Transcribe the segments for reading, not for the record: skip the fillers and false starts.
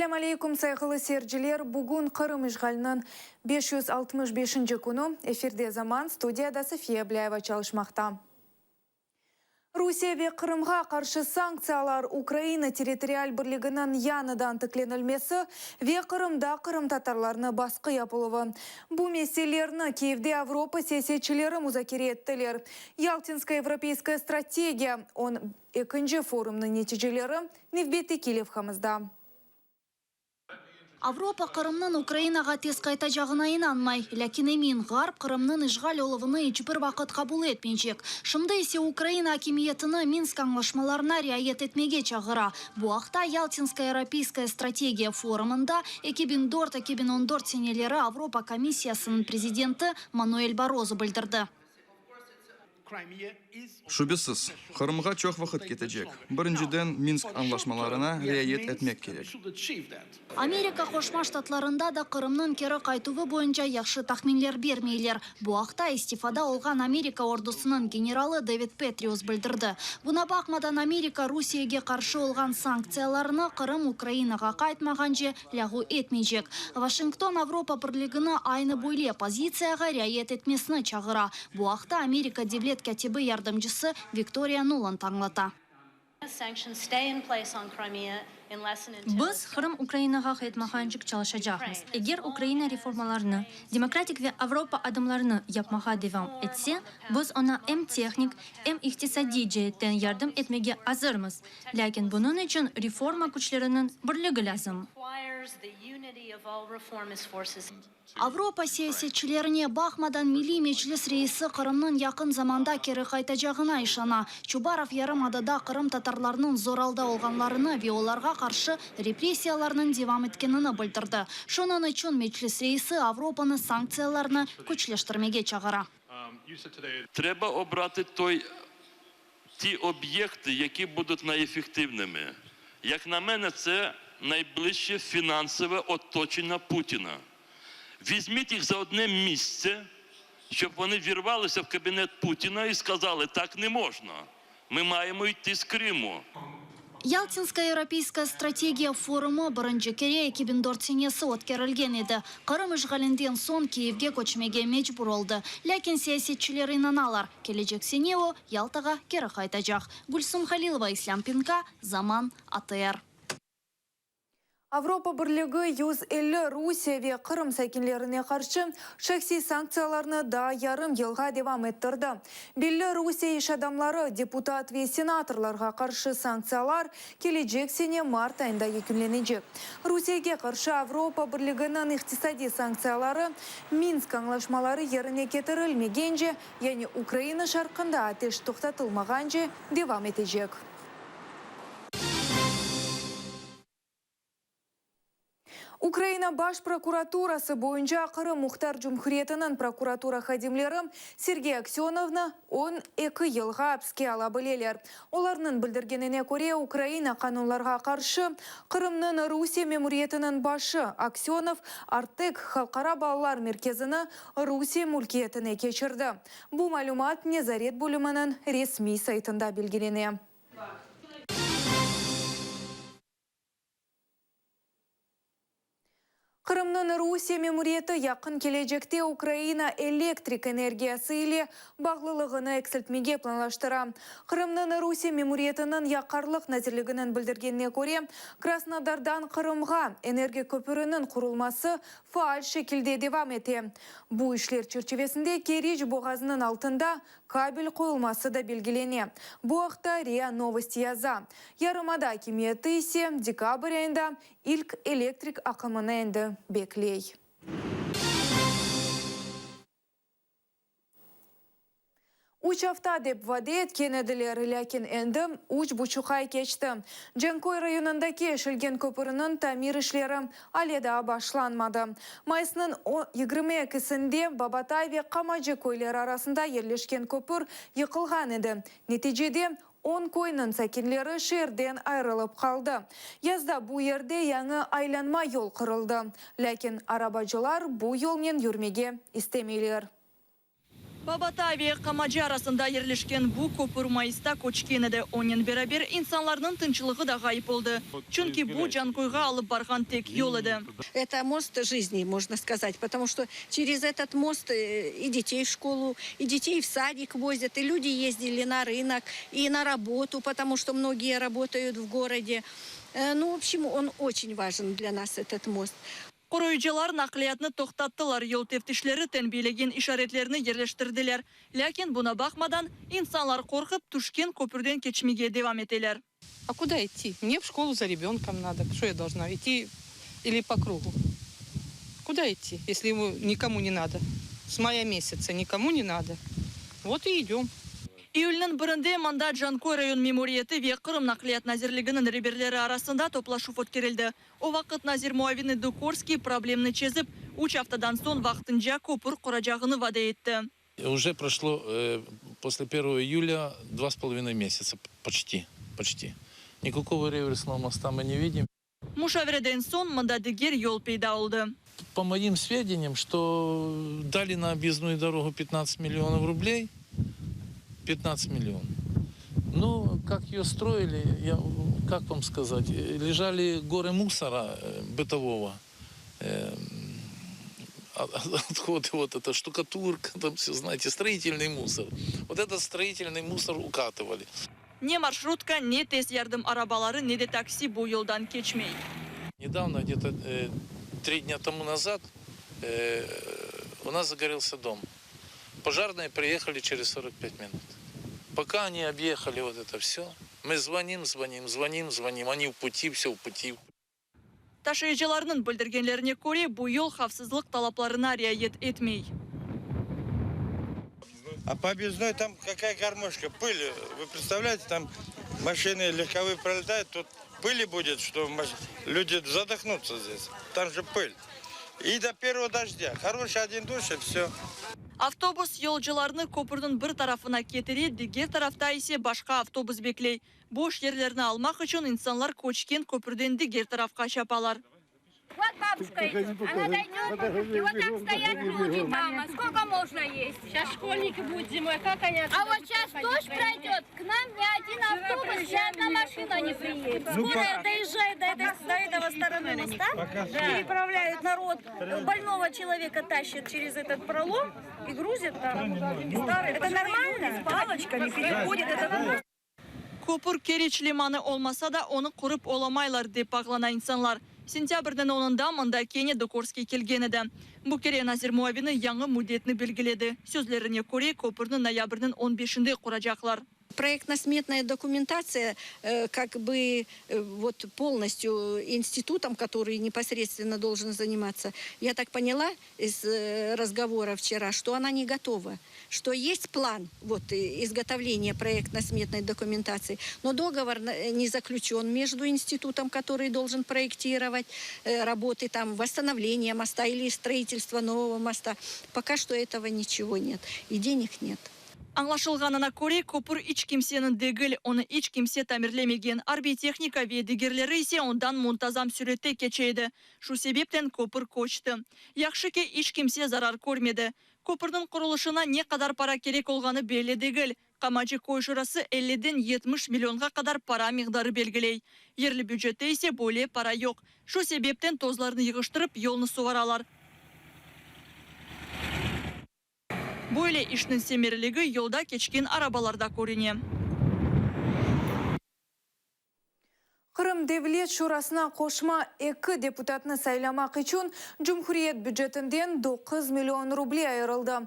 Selâm aleyküm, sayğılı seyirciler! Bugün Qırım işğaliniñ 565-nci künü. Efirde Zaman, studiyada Safiye Ablâyeva çalışmaqta. Rusiye ve Qırımğa qarşı sanktsiyalar, Ukraina territorial birliginiñ yañıdan tiklenilmesi ve Qırımda qırımtatarlarnı basqı yapıluvı. Bu meselelerni Kiyevde Avropa siyasetçileri muzakere ettiler. Yaltinskaya yevropeyskaya strategiya on ekinci forumnıñ neticeleri nevbetteki levhamızda. Avropa Qırımnıñ Ukrainağa tez qaytacağına inanmay. Lâkin emin, Ğarp Qırımnıñ işğal oluvını iç bir vaqıt qabul etmeycek. Şimdi ise Ukraina akimiyetini Minsk añlaşmalarına riayet etmege çağıra. Bu aqta Yaltinskaya europeyskaya strategiya forumında 2004, 2014 seneleri Avropa Komissiyasınıñ prezidenti Manuel Barroso bildirdi. Şübesiz, Qırımğa çoq vaqıt ketecek. Birinciden, Minsk añlaşmalarına riayet etmek kerek. Amerika Qoşma Ştatlarında da Qırımnıñ keri qaytuvı boyunca yahşı tahminler bermeyler. Bu aqta istifada olğan Amerika ordusınıñ generalı David Petrius bildirdi. Buna baqmadan, Amerika Rusiyege qarşı olğan sanktsiyalarnı Qırım Ukrainağa qaytmağance lâğu etmeycek. Washington Avropa Birligini aynı böyle pozitsiyağa riayet etmesini çağıra. Bu aqta Amerika devlet kâtibi yardımcısı Viktoriya Nuland añlata. Biz Qırım Ukrainağa qaytmağancık çalışacaqmız. Eger Ukraina reformalarnı, demokratik ve Avropa adımlarını yapmağa devam etse, biz oña em tehnik, em iqtisadiy ceetten yardım etmege azırmız. Lâkin bunıñ içün reforma küçleriniñ birligi lâzim. Avropa siyasetçilerine baqmadan, Milliy Meclis reisi Qırımnıñ yaqın zamanda keri qaytacağına işana. Çubarov yarımadada qırımtatarlarnıñ zor alda olğanlarını ve olarğa qarşı repressiyalarnıñ devam etkenini bildirdi. Şunıñ içün Meclis reisi Avropanı sanktsiyalarnı küçleştirmege çağıra. Treba obrati toy Ті об'єкти, які будуть найефективними. Як на мене, це найближче фінансове оточення Путіна. Візьміть їх за одне місце, щоб вони вірвалися в кабінет Путіна і сказали, так не можна, ми маємо йти з Криму. Yaltinskaya europeyskaya strategiya forumı birinci kere 2004 senesi ötkerilgen edi. Qırım işğalinden soñ Kiyevge köçmege mecbur oldı. Lâkin siyasetçiler inanalar, kelecek sene o, Yaltağa keri qaytacaq. Gülsum Halilova, İslâm Pinka, Zaman, ATR. Avropa Birligi 150 Rusiye ve Qırım sakinlerine qarşı şahsiy sanktsiyalarnı daa yarım yılğa devam ettirdi. Belli Rusiye iş adamları, deputat ve senatorlarğa qarşı sanktsiyalar kelecek sene mart ayında yekünlenecek. Rusiyege qarşı Avropa Birliginiñ iqtisadiy sanktsiyaları Minsk añlaşmaları yerine ketirilmegence, yani Ukraina şarqında ateş toqtatılmağance devam etecek. Ukraina Baş prokuraturası boyunca Qırım Muhtar Cumhuriyetiniñ prokuratura hadimleri Sergey Aksönovnı 12 yılğa apske ala bileler. Olarnıñ bildirgenine köre, Ukraina qanunlarğa qarşı Qırımnıñ Rusiye memuriyetiniñ başı Aksönov Artek halqara balalar merkezini Rusiye mülkiyetine keçirdi. Bu malümat nezaret bölüminiñ resmiy saytında belgilene. Qırımnıñ Rusiye memuriyeti yaqın kelecekte Ukraina elektrik energiyası ile bağlılığını eksiltmege planlaştıra. Qırımnıñ Rusiye memuriyetiniñ Yaqarlıq nazirliginiñ bildirgenine köre, Krasnodardan Qırımğa energiya köpüriniñ qurulması faal şekilde devam ete. Bu işler çerçivesinde Keriç boğazınıñ altında kabel qoyulması da belgilene. Bu aqta RIA Novosti yaza. Yarımada akimiyeti ise dekabr ayında ilk elektrik aqımını endi bekley. Üç afta dep vade etken ediler, lâkin endi üç buçuq ay keçti. Canköy rayonındaki Eşilgen köpüriniñ tamir işleri ale daa başlanmadı. Mayısnıñ 22-sinde Babatay ve Qamacı köyleri arasında yerleşken köpür yıqılğan edi. Neticede, On köyniñ sakinleri şeerden ayırılıp qaldı. Yazda bu yerde yañı aylanma yol quruldı, lâkin arabacılar bu yolnen yürmege istemeyler. Babatay ve Kamaci arasında yerleşken bu köpür mayısta köçken edi. Onen beraber insanlarnıñ tınçlığı da ğayıp oldı. Çünki bu Canköyğa alıp barğan tek yol edi. Это мост жизни, можно сказать, потому что через этот мост и детей в школу, и детей в садик возят, и люди ездили на рынок, и на работу, потому что многие работают в городе. Ну, в общем, он очень важен для нас, этот мост. Qoruyıcılar naqliyatnı toqtattılar, yol teftişleri tenbiyelegen işaretlerni yerleştirdiler. Lâkin buña baqmadan, insanlar qorqıp, tüşken köpürden keçmege devam eteler. А куда идти? Мне в школу за ребенком надо. Что я должна? Идти или по кругу? Куда идти, если ему никому не надо? С мая месяца никому не надо. Вот и идем. İyülniñ birinde mında Canköy rayon memuriyeti ve Qırım naqliyat nazirliginiñ reberleri arasında toplaşuv ötkerildi. O vaqıt nazir muavini Dukorskiy problemni çezip, üç aftadan soñ vaqtınca köpür quracağını vade etti. Уже прошло э, после 1 июля 2,5 месяца, почти, почти. Никакого реверсного моста мы не видим. Muşavereden soñ mında diger yol peyda oldı. По моим сведениям, что дали на объездную дорогу 15 миллионов рублей, 15 миллионов. Ну, как ее строили, я, как вам сказать, э, лежали горы мусора э, бытового, э, отходы, вот это штукатурка, там все, знаете, строительный мусор. Вот этот строительный мусор укатывали. Ne marşrutka, ne tez yardım arabaları, ne de taksi bu yoldan keçmey. Недавно, где-то э, три дня тому назад, э, у нас загорелся дом. Пожарные приехали через 45 минут. Пока они объехали вот это все, мы звоним, звоним, звоним, звоним. Они в пути, все в пути. Taşıyıcılarnıñ bildirgenlerine köre, bu yol havfsızlıq talaplarına riayet etmey. А по объездной там какая гармошка, пыль. Вы представляете, там машины легковые пролетают, тут пыли будет, что маш- люди задохнутся здесь. Там же пыль. И до первого дождя. Хороший один дождь и все. Avtobus yolcularnı köpürniñ bir tarafına ketire, diger tarafta ise başqa avtobus bekley. Boş yerlerni almaq içün insanlar köçken köpürden diger tarafqa çapalar. Вот бабушка идет, она дойдет, и вот так стоят люди там. А Сколько можно есть? Сейчас школьники будут зимой, как они А вот сейчас дождь пройдет, к нам ни один автобус, ни одна машина не приедет. Скорая доезжает до, этой, до этого стороны моста, переправляют народ, больного человека тащат через этот пролом и грузят там. Старые, это нормально? С палочками переходят, это нормально? Köpür Keriç limanı olmasa da onı qurıp olamaylar dep ağlana insanlar. Sentâbrniñ onunda mında kene Dukorskiy kelgen edi. Bu kere nazir muavini yañı müddetni belgiledi. Sözlerine köre köpürni noyabrniñ 15-inde quracaqlar. Проектно-сметная документация э, как бы э, вот полностью институтом, который непосредственно должен заниматься, я так поняла из э, разговора вчера, что она не готова, что есть план вот, э, изготовления проектно-сметной документации, но договор э, не заключен между институтом, который должен проектировать э, работы там восстановления моста или строительство нового моста. Пока что этого ничего нет и денег нет. Añlaşılğanına köre, köpür iç kimseniñ degil, onı iç kimse tamirlemegen. Arbiy tehnika ve digerleri ise ondan muntazam sürette keçe edi. Şu sebepten köpür köçti. Yahşı ki iç kimse zarar körmedi. Köpürniñ qurulışına ne qadar para kerek olğanı belli degil. Kamaci köy şurası 50-den 70 millionğa qadar para miqdarı belgiley. Yerli bücette ise böyle para yoq. Şu sebepten tozlarnı yığıştırıp yolnı suvaralar. Böyle işniñ semereligi yolda keçken arabalarda körüne. Qırım Devlet Şurasına qoşma eki deputatnı saylamaq içün Cumhuriyet bücetinden 9 million ruble ayırıldı.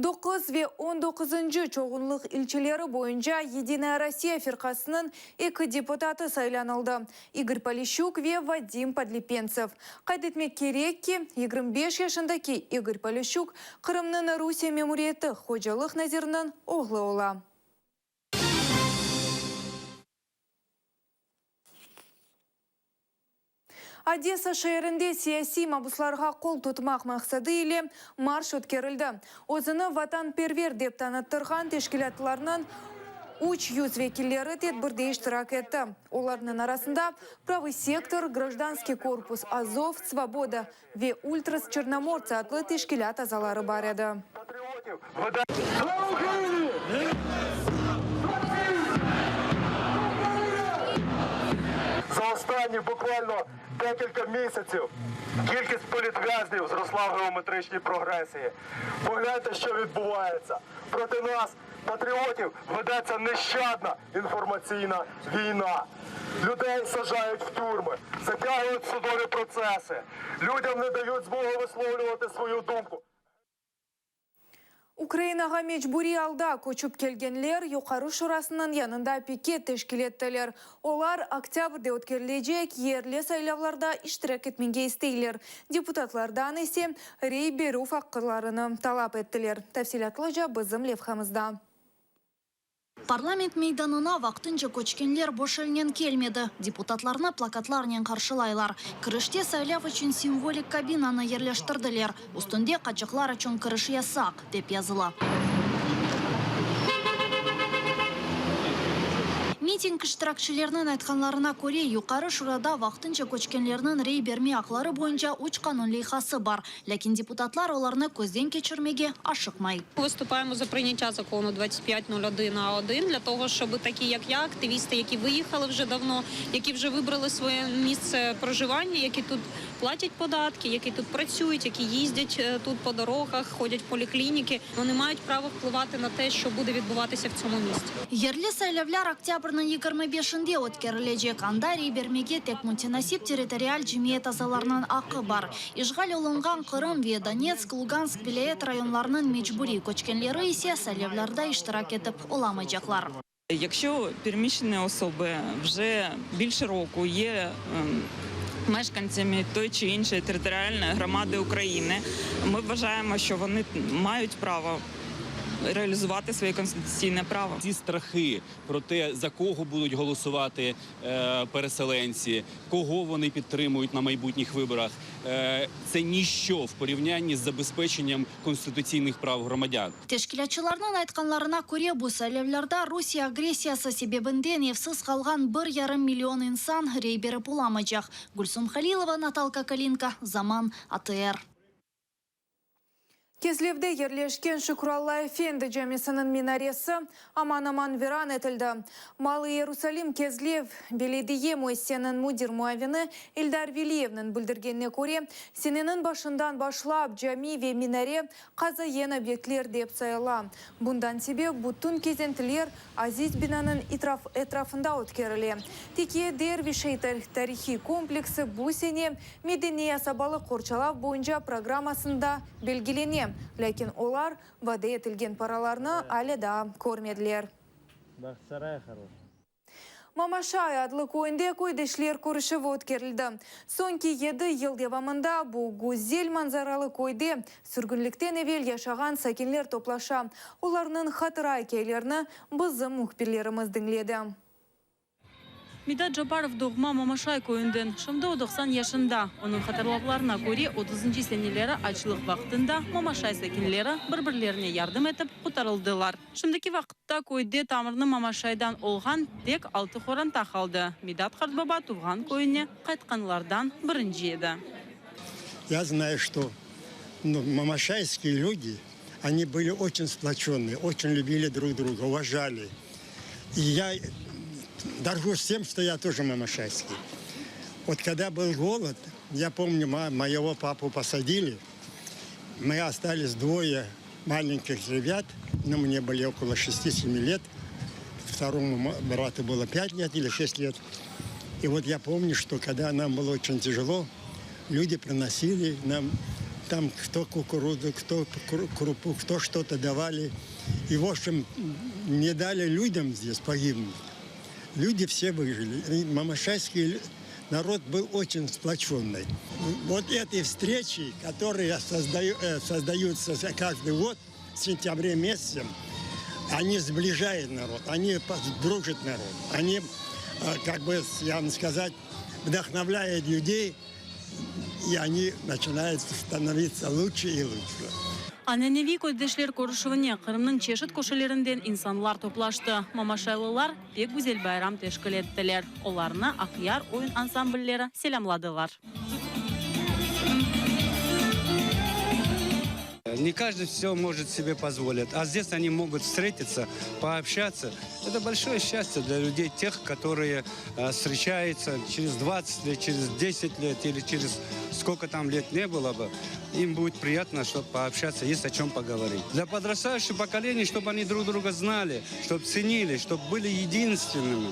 9 ve 19. çoğunluq ilçeleri boyunca Yedinaya Rossiya firqasınıñ eki deputatı saylanıldı. İgor Polişçuk ve Vadim Podlipentsev. Qayd etmek kerek ki, 25 yaşındaki İgor Polişçuk Qırımnıñ Rusiye memuriyeti hocalıq naziriniñ oğlu ola. Odessa şeerinde siyasiy mabuslarğa qol tutmaq maqsadı ile marş ötkerildi. Özüni vatanperver dep tanıttırğan teşkilâtlarnıñ 300 vekilleri tedbirde iştirak etti. Olarnıñ arasında Pravıy sektor, Grajdanskiy korpus Azov, Svoboda ve Ultras Çornomortsı adlı teşkilât azaları bar edi. За останні буквально декілька місяців кількість політв'язнів зросла в геометричній прогресії. Погляньте, що відбувається. Проти нас, патріотів, ведеться нещадна інформаційна війна. Людей сажають в тюрми, затягують судові процеси. Людям не дають змогу висловлювати свою думку. Ukrainağa mecburiy alda köçip kelgenler Yuqarı Şurasınıñ yanında piket teşkil ettiler. Olar oktâbrde ötkerilecek yerli saylavlarda iştirak etmege isteyler, deputatlardan ise rey berüv aqqlarını talap ettiler. Tafsilâtlıca bizim levhamızda. Parlament meydanına vaqtınca köçkenler boş elnen kelmedi. Deputatlarnı plakatlarnen qarşılaylar. Kirişte saylav içün simvolik kabinanı yerleştirdiler. Üstünde Qaçaqlar içün kiriş yasaq, dep yazıla. Miting iştirakçileriniñ aytqanlarına köre, Yuqarı Şurada vaqtınca köçkenlerniñ rey berme aqları boyunca üç qanun leyhası bar. Lâkin deputatlar olarnı közden keçirmege aşıqmay. Выступаємо за прийняття закону 2501А1 для того, щоб такі, як я, активісти, які виїхали вже давно, які вже вибрали своє місце проживання, які тут платять податки, які тут працюють, які їздять тут по дорогах, ходять в поліклініки, вони мають право впливати на те, що буде відбуватися в цьому місті. Yerli saylavlar oktâbrniñ 25-inde ötkerilecek. Anda rey bermege tek mütenasip territorial cemiyet azalarınıñ aqqı bar. İşğal olunğan Qırım ve Donetsk, Lugansk vilâyet rayonlarınıñ mecburiy köçkenleri ise saylavlarda iştirak etip olamaycaqlar. Якщо переміщені особи вже більше року є мешканцями той чи іншої територіальної громади України, ми вважаємо, що вони мають право реалізувати своє конституційне право. Ці страхи про те, за кого будуть голосувати переселенці, кого вони підтримують на майбутніх виборах, це ніщо в порівнянні з забезпеченням конституційних прав громадян. Teşkilâtçılarnıñ aytqanlarına köre, bu saylavlarda Rusiye agressiyası sebebinden evsiz qalğan bir yarım million insan rey berip olamaycaq. Gülsum Halilova, Natalka Kalinka, Zaman, ATR. Kezlevde yerleşken Şükralla efendi camisiniñ minaresi aman-aman viran etildi. Malı İyerusalim Kezlev belediye müessiseniñ müdir muavini İldar Veliyevniñ bildirgenine köre, seneniñ başından başlap cami ve minare qazayen obyektler dep sayıla. Bundan sebep bütün kezentiler aziz binanıñ etrafında ötkerile. Tekiye Dervişey tarihiy kompleksi bu sene Medeniy asabalıq qorçalav boyunca programmasında belgilene, lâkin olar vade etilgen paralarnı alâ daa körmediler. Mamaşay adlı köyünde köydeşler körüşüvi ötkerildi. Soñki yedi yıl devamında bu güzel manzaralı köyde sürgünlikten evel yaşağan sakinler toplaşa. Olarnıñ hatıra ikâyelerini bizim mühbirlerimiz diñledi. Midat Caparov doğma Mamaşay köyünden. Şimdi o 90 yaşında. Onıñ hatırlavlarına köre, otuzıncı seneleri açlıq vaqtında Mamaşay sakinleri bir-birlerine yardım etip qurtarıldılar. Şimdiki vaqıtta köyde tamırnı Mamaşaydan olğan tek altı qoranta qaldı. Midat qartbaba tuvğan köyüne qaytqanlardan birinci edi. Я знаю, что мамашайские люди, они были очень сплоченные, очень любили друг друга, уважали. И я горжусь тем, что я тоже мамашайский. Вот когда был голод, я помню, моего папу посадили, мы остались двое маленьких ребят, ну, мне были около 6-7 лет, второму брату было 5 лет или 6 лет. И вот я помню, что когда нам было очень тяжело, люди приносили нам там кто кукурузу, кто крупу, кто что-то давали. И, в общем, не дали людям здесь погибнуть. Люди все выжили. И мамашайский народ был очень сплоченный. Вот эти встречи, которые создаю, создаются каждый год в сентябре месяце, они сближают народ, они дружат народ, они, как бы, я вам сказать, вдохновляют людей, и они начинают становиться лучше и лучше. Ananeviy köydeşler körüşüvine Qırımnıñ çeşit köşelerinden insanlar toplaştı. Mamaşaylılar pek güzel bayram teşkil ettiler. Olarnı Aqyar oyun ansamblleri selâmladılar. Не каждый все может себе позволить. А здесь они могут встретиться, пообщаться. Это большое счастье для людей, тех, которые э, встречаются через 20 лет, через 10 лет или через сколько там лет не было бы. Им будет приятно, чтобы пообщаться, есть о чем поговорить. Для подрастающего поколения, чтобы они друг друга знали, чтобы ценили, чтобы были единственными.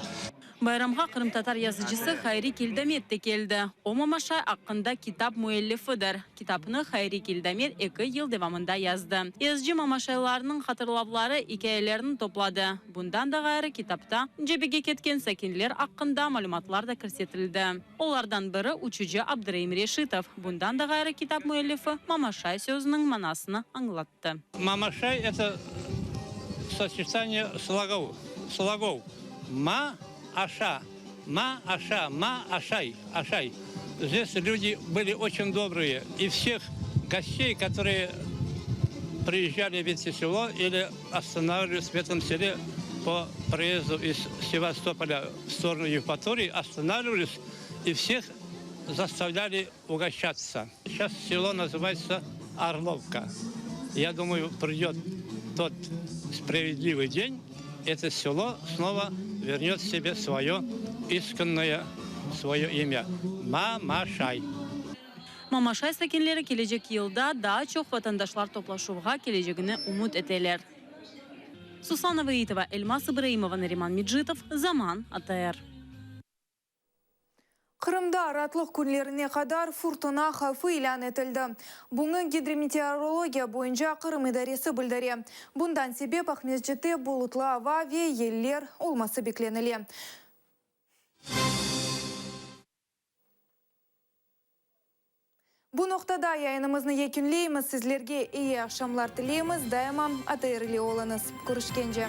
Bayramğa qırımtatar yazıcısı Hayri Keldamet de keldi. O, Mamaşay aqqında kitap müellifidir. Kitapnı Hayri Keldamet eki yıl devamında yazdı. Yazıcı mamaşaylarnıñ hatırlavları, ikâyelerini topladı. Bundan da ğayrı, kitapta cebege ketken sakinler aqqında malümatlar da kirsetildi. Olardan biri, uçucı Abduraim Reşitov. Bundan da ğayrı, kitap müellifi Mamaşay sözüniñ manasını añlattı. Mamaşay, это сочетание слогов, слогов ma, aşa, ma, aşa, ma, aşay, aşay. Здесь люди были очень добрые. И всех гостей, которые приезжали в это село или останавливались в этом селе по проезду из Севастополя в сторону Евпатории, останавливались и всех заставляли угощаться. Сейчас село называется Орловка. Я думаю, придет тот справедливый день, это село снова вернет себе свое исконное свое имя Мамашай. Mamaşay sakinleri kelecek yılda daa çoq vatandaşlar toplaşuvğa kelecegini ümüt eteler. Susana Vaitova, Elmaz İbraimova, Nariman Mecitov, Zaman, ATR. Qırımda raatlıq künlerine qadar furtuna havfı ilân etildi. Bunı Gidrometeorologiya boyunca Qırım idaresi bildire. Bundan sebep Aqmescitte bulutlı ava ve yeller olması beklenile. Bu noqtada yayınımıznı yekünleymiz. Sizlerge eyi aqşamlar tileymiz. Daima ATR ile oluñız. Körüşkence.